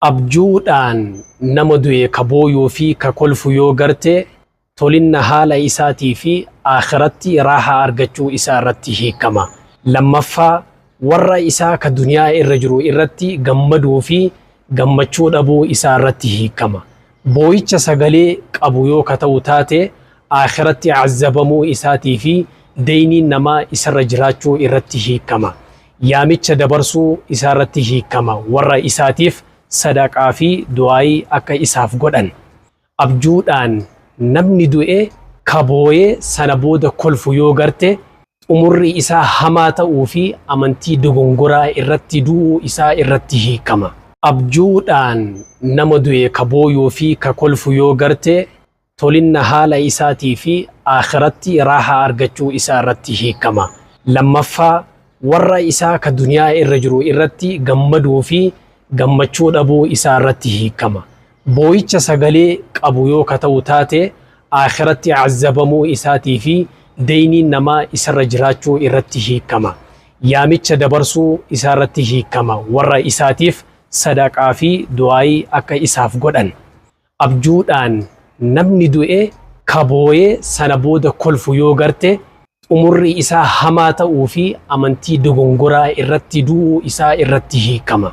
Abjuudhaan nama du'e ka booyuu fi ka kolfu yoo garte, tolinna haala isaatii fi aakhiratti raahaa argachuu isaa irratti hiikama. Lammaffaa, warra isaa ka duniyaa irra jiru irratti gammaduu fi gammachuu dhabuu isaa irratti hiikama. Booyicha sagalee qabu yoo ka ta'u taate, aakhiratti azzabamuu isaatii fi deyniin namaa isarra jiraachuu irratti hiikama. Yaamicha dabarsuu isaa irratti hiikama, warra isaatiif sadaqaa fi du'aayii akka isaaf godhan. Abjuudhaan namni du'e ka booyee sana booda kolfu yoo garte, xumurri isaa hamaa ta'uu fi amantii dogongoraa irratti du'uu isaa irratti hiikama. Abjuudhaan nama du'e ka booyuu fi ka kolfu yoo garte, tolinna haala isaatii fi aakhiratti raahaa argachuu isaa irratti hiikama. Lammaffaa, warra isaa ka duniyaa irra jiru irratti gammaduu fi gammachuu dhabuu isaa irratti hiikama. Booyicha sagalee qabu yoo ka ta'u taate, aakhiratti azzabamuu isaatii fi deyniin namaa isarra jiraachuu irratti hiikama. Yaamicha dabarsuu isaa irratti hiikama, warra isaatiif sadaqaa fi du'aayii akka isaaf godhan. Abjuudhaan namni du'e ka booyee sana booda kolfu yoo garte, xumurri isaa hamaa ta'uu fi amantii dogongoraa irratti du'uu isaa irratti hiikama.